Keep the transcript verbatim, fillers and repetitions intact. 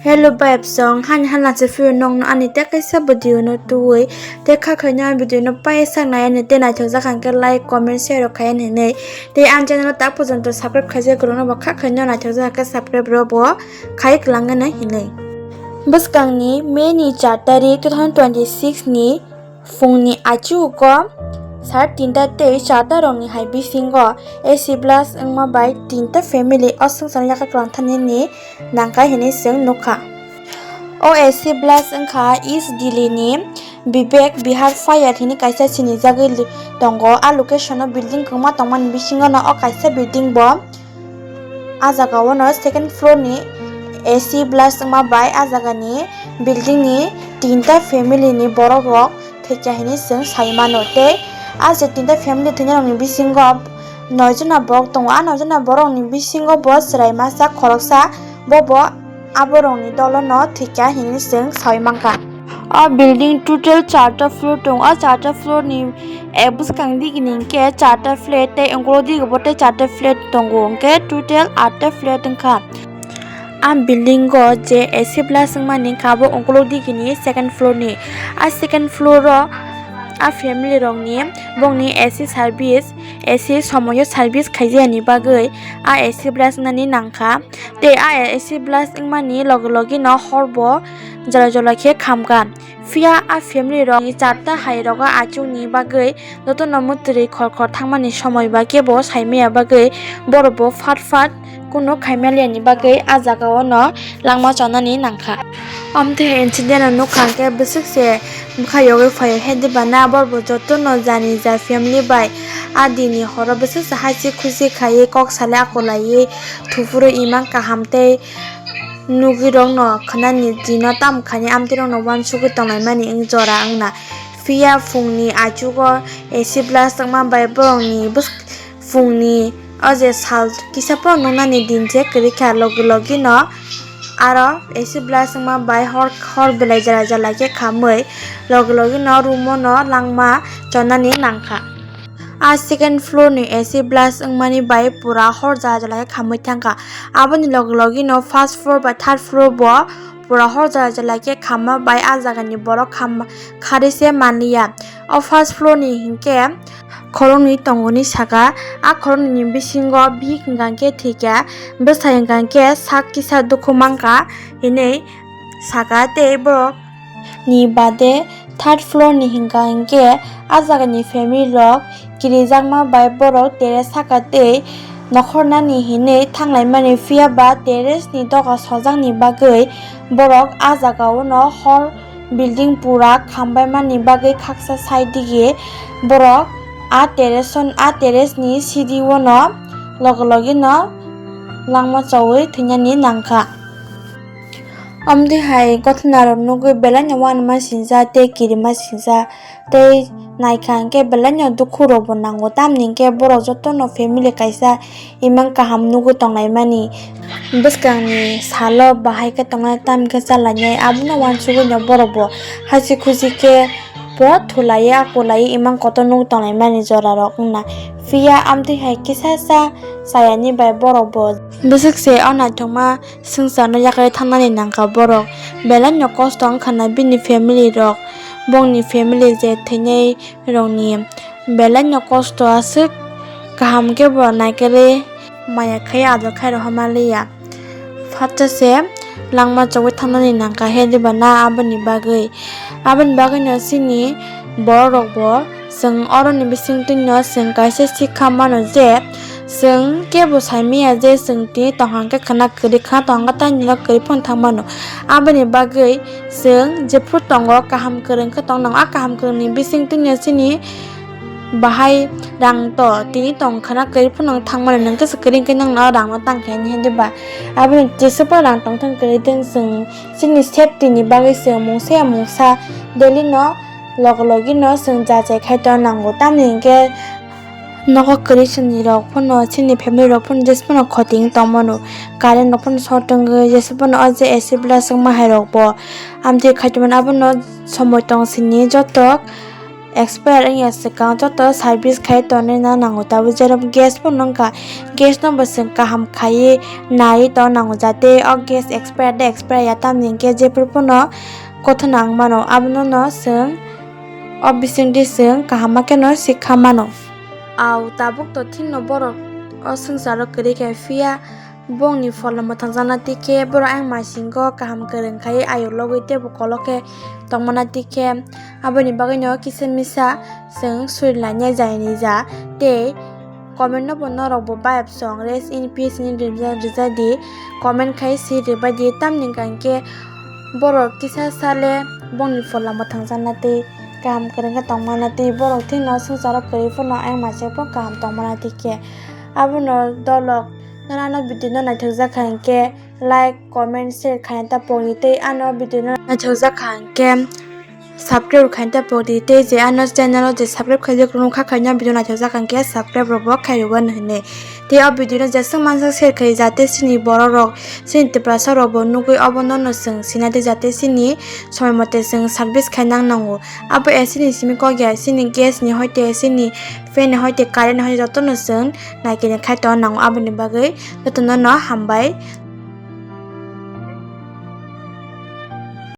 Hello vibes song, hani hana se phio nong no ani te kaisa video no tuwi te kha khaino ani video no pai sak nai ani te naithok jak hwnkhe like, comment, share rok khai ani hinwi te ani channel no tak pojonto subscribe khaijak kwrwng no bo kha khaino naithok jak hwnkhe subscribe rok bo khai kwlangano hinwi. Bwskang ni May ni char tarik two thousand twenty six ni phungni achugo sar tinta tei charta rokni hai bisingo acid blast wngma bai tinta family o swngcharno yakha kwlangthani ni nangkha hinwi chwng nukha. O acid blast wngkha East Delhi ni Vivek Vihar Fire hinwi kaisa sinijagwi li-, tongo. A location o building kwbangma tongmani bisingo no o kaisa building bo. A jaga o no second floor ni acid blast wngma bai a jaga ni building ni tinta family ni borok rok thwikha hinwi chwng sai mano tei a je tinta family thwinai rok ni bisingo noi jona borok tongo. A noi jona borok ni bisingo bo chwrai masa khoroksa bo bo aborokni dolono thwikha hinwi chwng sawi mankha. O building total charta floor tongo. O charta floor ni, eh, bwskang digini hinkhe charta flat tei ungkuluk digibo tei charta flat tongo, hinkhe total atta flat wngkha. A building o je acid blast wngmani hinkha abo ungkuluk digini second floor ni. A second floor o a family rokni bongni acid service, acid somoyo service khaijani bagwi a acid blast wngnani nangkha. Tei a acid blast wngmani loge loge no hor bo jora jora khe khamkha. Phiya a family rok ni charta hai rogo achuk ni bagwi joto no mwtwrwi khor khor thangmani somoi ba kebo sai maya bagwi borok bo fat fat kunu khai maliya ni bagwi a jaga o no langma chonani nangkha. Amtwi hai incident no nukha hwnkhe bwswk se bwkha yogwi phaio he diba na borok bo joto no jani ja family bai a dini horo bwswk se haisi khusi khaiwi kok salai akolaiwi. Thupuru imang kaham tei nugwi rokno khwnani dino tamo khaini amtwi rokno uansugwi tonglaimani wng jora wngna. Phiya phungni achugo acid blast wngma bai borokni bwsk-, phungni o je sal kisa phano nungnani din je kwrwi kha logi logi no aro acid blast wngma bai hor hor belai jala jala khe khamwi logi logi no room o no langma chonani nangkha. A second floor ni acid blast wngmani bai pura hor jala jala khe khamwi thangkha. Aboni logi logi no first floor bai third floor bo pura hor jala jala khe khamma bai a jaga ni borok khamma kharwi se manliya. O first floor ni hinkhe khoroknwi tongoni saka, a khoroknwi ni bisingo bihik hwnkha khe thwikha, bwsai hwnkha khe sak kisa dukhu mankha hinwi saka tei borok ni bade third floor ni hwnkha hinkhe a jaga ni family rok kirijakma bai borok terrace saka tei nokhornani hinwi thanglaimani, phiya ba terrace ni doga sojakni bagwi borok a jaga o no hor building pura khambaimani bagwi khaksa side digi borok a terrace o, a terrace ni sidi o no logi logi no langma chawi thwinani nangkha. Amtwi hai ghotona rok nugwi belai no uanama singjak tei kirima singjak tei naikha hinkhe belai no dukhu rok bo nango, tamni hinkhe borok joto no family kaisa imang kaham nugwi tonglaimani. Bwskang ni salo bahai khe tongnai, tamni khe chalainai, abono uansugwi no borok bo hasi khusi khe bo thulaiwi akulaiwi imang kotor nugwi tonglaimani jora rok wngna. Phiya amtwi hai kisa sa chayani bai borok bo bwswk se o naithokma swngcharno yakarwi thangnani nangkha borok. Belai no kosto wngkha na bini family rok, bongni family je thwinai rokni belai no kosto aswk kaham khe bo naikolwi maya khai ador khai rohorma liya. Phatsa se langma chogwi thangnani nangkha he diba na aboni bagwi. Aboni bagwi no chini borok rok bo chwng oroni bisingtwi no chwng kaisa sikha mano je chwng kebo sai manya je chwng tini tongkha hwnkhe khwna kwrwi, khwna tongkha taini no kwrwi phano thang mano. Aboni bagwi chwng jephru tongo kaham kwrwng khe tong nango. A kaham kwrwngni bisingtwi no chini bahai rang to tini tong khwna kwrwi phano thang mano, nwng khe se kwrwi hwnkhe nwng no rang no tang khe hinwi diba? Aboni jeswk phano rang tong thung kwrwi thung chwng chini safety ni bagwi chwng mungsa ya mungsa daily no logi logi no chwng jachai khai tong nango, tamni hinkhe nogo kwrwi chwngni rok phano chini family rok phano jeswk phano khoti wng tong mano, current rok phano short wngwi jeswk phano o je acid blast wngma hai rok bo amtwi khai tong mano, abono somoi tong sini joto expire wngya swkang joto service khai tonwi na nango. Tabuk jerok gas bo nungkha, gas no bo chwng kaham khaiwi naiwi tong nango, jate o gas expire de expire ya tamni hwnkhe jephru phano kothona wng mano, abono no chwng o bisingtwi chwng kaham ma kheno sikha mano. Au tabuk to thikno borok o swngcharo kwrwi khe, phiya bongni pholno mwthangjakna tikhe borok ayang masingo kaham kwrwng khai ayo logwi teibo kolok khe tongmana tikhe, aboni bagwino kisa misa chwng suri lainai jani ja tei comment no bo norok bo bayap song rest in peace ni rijak rijak di, comment khai si ribai di, tamni hwnkhe borok kisa sale bongni pholno mwthangjakna tei kaham kwrwng khe tongmana tei borok thikno swngcharo kwrwi phano ayang masingo kaham tongmana tikhe, abono dolok. Nono ano video no naithokjak kha hinkhe like, comment, share khaina ta pokdi tei ano video no naithokjak kha hinkhe subscribe khaina ta pokdi tei je ano channel o je subscribe khaijak rwno kha khaina video naithokjak kha hinkhe subscribe rok bo khairwgwano hinwi tei o video no jeswk mansuk share khai jate chini borok rok chini tiprasa rok bo nugwi obono no chwng sinadi jate chini somoi mote chwng service khainang nango. Abo A C ni simi kok ya, chini gas ni hoite, chini fan ni hoite, current ni hoite jotono chwng naikhe khai tong nango, aboni bagwi jotono no hambai.